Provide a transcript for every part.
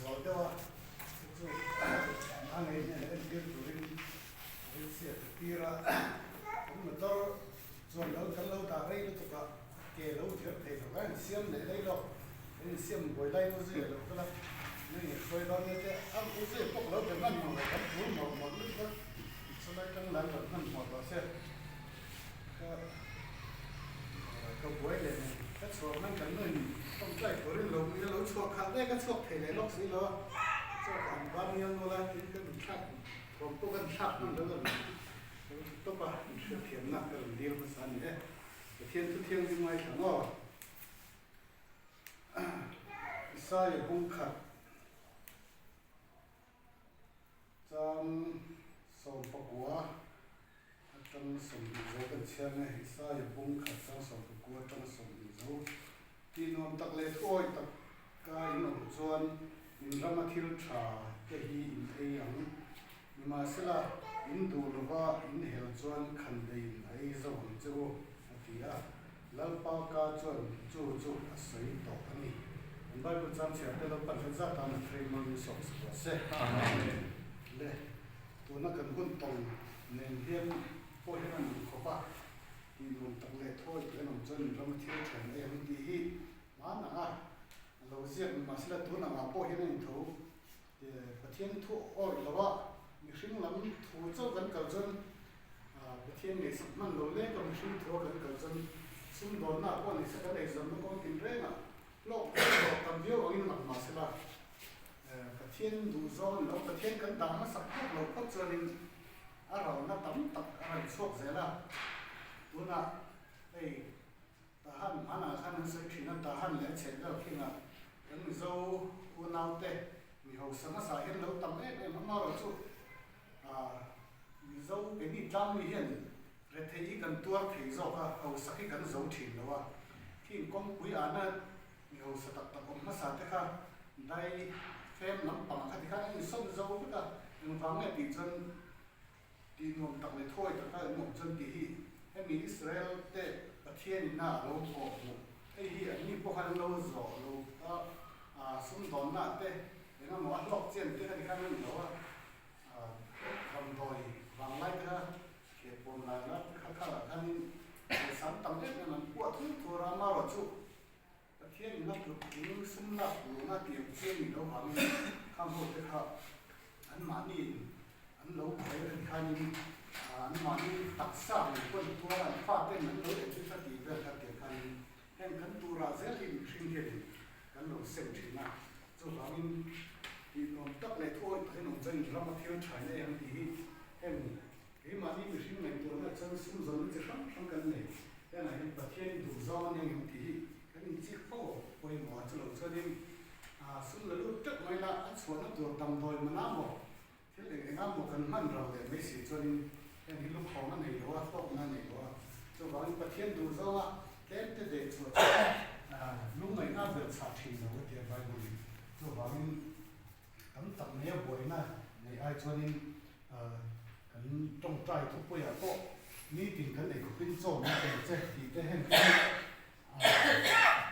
zual deuh a, chu chu a ngei hnenah entir turin rilchhiat a tir a. Kan motor chuan lo kan lo dah rei lutuk a, ke lo vir thei lo a insiam leh lei lawk, kan insiam buai lai u zui a lo kal a, nang in hruai dawn nia te a u zui pawh ka lo be hman hmawh lo, kan phur mawlh mawlh lutuk a, chulai tang lan rawn hman hmawh tawh se. Ka ka buai leh nen ka chhuah hman kan nuin tawngtai turin lo mi a lo chhuak khalh daih ka chhuak thei leh lawk si lo a, chaw ka han ban ngial nual a tin ka rawn thlak thawm pawh ka rawn thlak hman lo ka rawn ka rawn tawp a, in hriatthiamna ka rawn dil hmasa a ni e, Pathian thu thianghlim ngaithla maw? Isaia bung khat. Chang 19 atang 20 zo kan chhiar nge Isaia bung khat chang 19 atang 20 zo tih nuam tak leh thuawi tak ka in awm chuan in rama thil tha te hi in ei ang. Nimahsela in duh lova in hel chuan khan deiin a ei zo ang che u, a ti a. Lalpa ka chuan chu chu a sawi tawh a ni. An Bible chang chhiar te Lalpan hret zat tan a threi mal min sawm sak rawh se. Amen. Le, tuna kan hun tawng nen hian pawh hian a nuam khawp a, tih nuam tak leh thawi tak in awm chuan in rama thil then ei ang tih hi hman ang a, a lo ziak ni mahsela tun angah pawh hian a intho Pathian thu awih lo a, mihring lam thu chauh kan kal chuan Pathian ngaihsak hman lo lek a, mihring thu a kan kal chuan sumdawnna ah pawh nise kan eizawnna kawng tin rengah hlawk hlawk tam viau angin lang mah sela Pathian duhzawng a ni lo, Pathian kan dah hmasak phawt lo phawt chuanin a ralna tam tak a rawn chhuak zel a, tunah hei Tahan hmanah khan an sawi thin a, Tahan leh a chheh vel khingah kan Mizo unaute mi hausa hmasa hian lo tam em em amaherawh chu Mizo keini tlangmi hian rethei hi kan tuar thei zawk a, hausak hi kan zo thin lo a, khing kawngpui ahna mi hausa tak tak awm hmasa te kha dai fem lampang kha tikhan an insawn zo vek a, engvang nge tih chuan Tih nuam tak leh thawi taka an awm chuan tih hi hemi Israel te Pathian ina a lo thawh hmuh. Hei hi anni pawh khan an lo zawh lo a, sumdawnna te eng emaw a hlawk chian te kha tikhan an ni lo a, damdawi vanglai te kha khehpuam lai lai te kha kharah khanin pawisa an tam em em an puah thur thur a, amaherawhchu Pathian in a kut in sum lak luhna tih ang chiang ni lo vangin khang ho te kha an mahni in an lo khawi a ni khanin an mahni taksa ngei pawh an tuar a, an fa ten an lo en chu tih vel kha tiang khanin heng kan turah zel hi mihring hianin kan lo sem thin a, chuvangin tih nuam tak leh thu awih takin awm chuan in rama thil thain a eng tih hi heng Keimahni mihring ngaihtuahna chuan sum zawnna chi hrang hrang kan nei. Hengah hian Pathian i duh zawng a nia ngem tih hi kan inchik fo pawimawh a chulo chuanin sum la lut teuh mai la a chhuahna tur damdawi mana maw thil eng enga maw kan hman ral leh mai si chuanin heng hi lukhawng a nei lo a, hlawkna a nei lo a. Chuvangin Pathian duh zawnga tlem te deh chhuah chu lungngaihna a belhchhah thin lo a tia Bible-in. Chuvangin Tam tak mai a buaina neih ai chuanin kan tawngtai thupuiah pawh nitin kan ei khawpin chaw min pe che tih te heng kha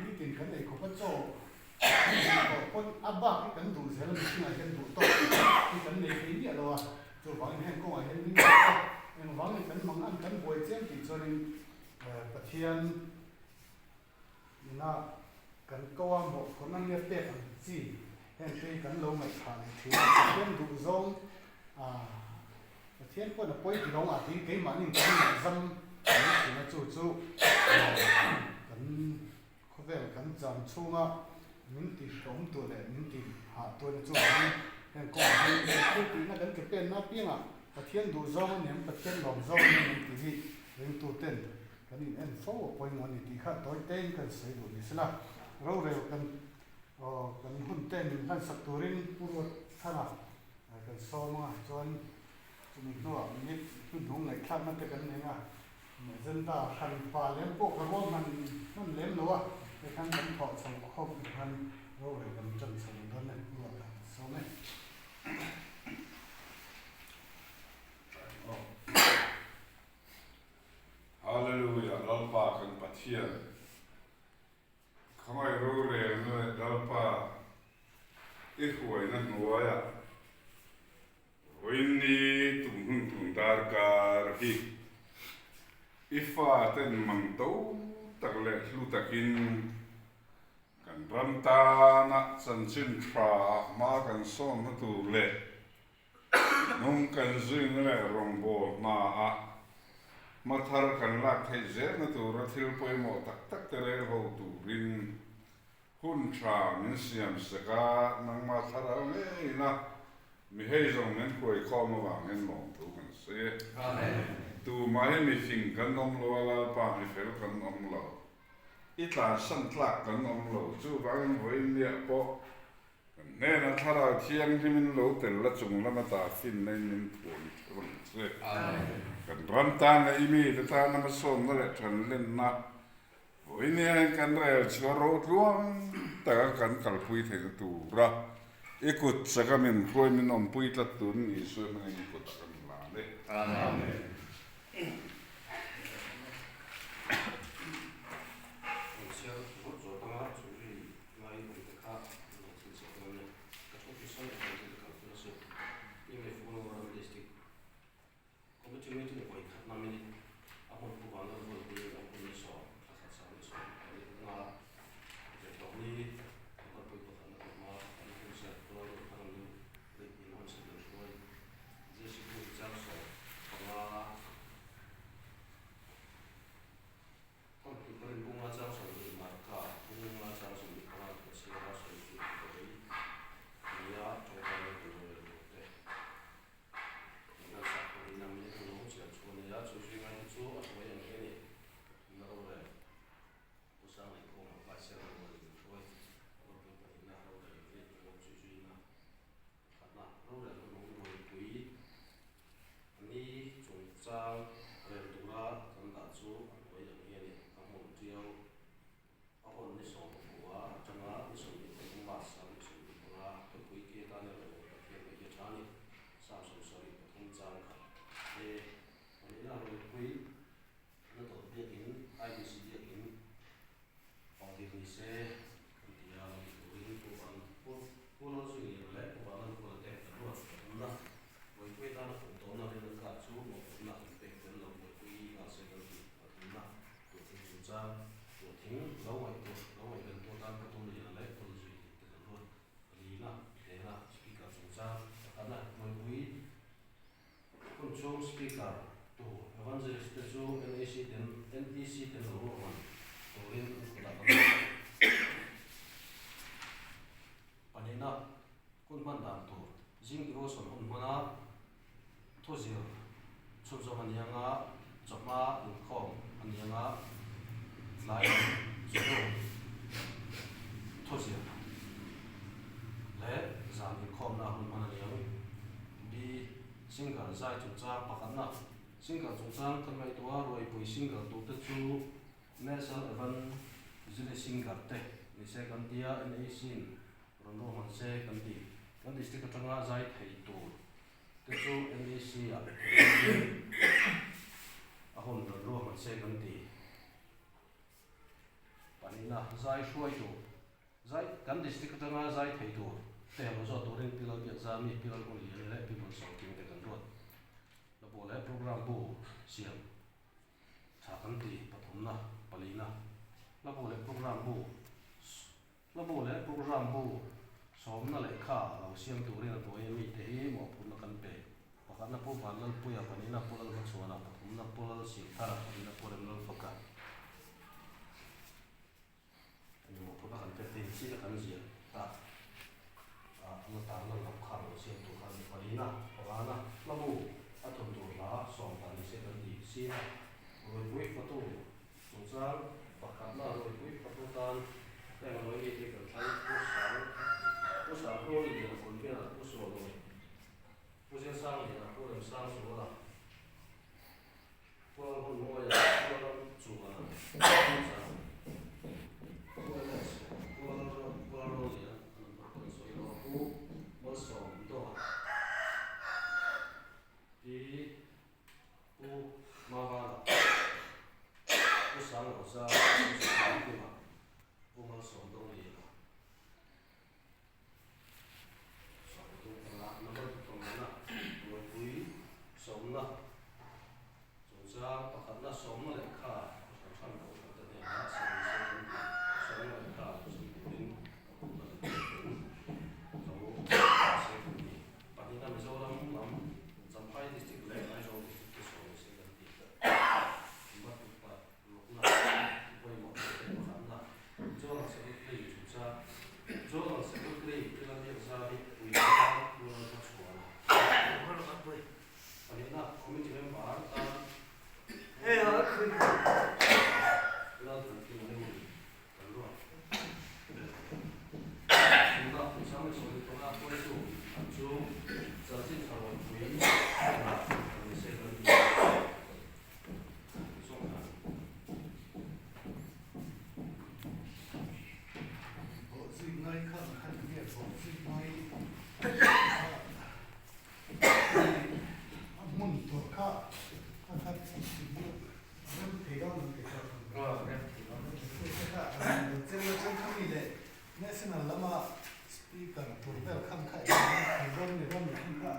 nitin kan ei khawpa chaw kan duh tawh pawn a bak hi kan duh zel a mihringah hian duh tawk hi kan nei thei miah lo a, chuvangin heng kawngah hian min duh a, engvangin kan mang an kan buai chiam tih chuanin Pathian Ina kan ko a mawhphurhna nge pek ang chi heng te hi kan lo ngaihthah leh thin a, Pathian duh zawng ah Pathian pawhin a pawi ti lo ang ah tiin keimahni kan ngaihzam mai thin a, chu chu kan khawvel kan cham chhunga min ti hrehawm tur leh min ti hah tur a ni chuvangin heng kawngah hian thil tihna kan ke penna apiangah Pathian duh zawng a niang Pathian lawm zawng a niang tih hi ringtuten Kan in en fo a pawimawh a ni tih kha tawi tein kan sawi duh ni sela, rorel kan aw kan hun te min hlansak turin Pu Ruat Thana kan sawm a, chuan chumi hnuah minute hnuhnung ngaihthlakna te kan nei a, agenda hran pa lem pawh ka rual hman hman lem lo a, hei khan kan thawh chho khawm tur khan rorel kan tan chho dawn e, Pu Ruat kan sawm e. Hallelujah Lalpa kan Pathian khawngaih rorelna leh Lalpa I hruaina hnuaiah vawiin tum hun tun darkar hi i faten mang to tak leh hlu takin kan ram tana chanchin tha hma kan sawnna tur leh Nung kan zuina leh rawngbâwl hmaah hma thar kan lâk theih zelna tura thil pawimawh tak tak te rel ho turin hun ṭha min siam sek a, nangmah thlarau ngeina mi hei zawng min hruaikhawm avangin lawmthu kan sawi e. Tumah hi mifing kan awm lo a, Lalpa mifel kan awm lo, i tlansan tlâk kan awm lo, chuvangin vawiin pawh Kan hnenah Thlarau Thianghlimin lo tel la chung lama ta finna in min thuam theuh ang che. Kan ram tan leh i mite tana hmasawnna leh thanlenna vawiin hian kan rel chu a rotluang taka kan kalpui theihna tura i kut chaka min hruai min awmpui tlat turin Isua hmangin i kutah kan hlan e. Amen. Bawkchipui a hmun tur kha a khat rem thei dawn ang tih kha rem thei dawn ang tih kha chen la chen khami leh national lama speaker tur vel khan kha eng thei dawn ni dawn ni kha.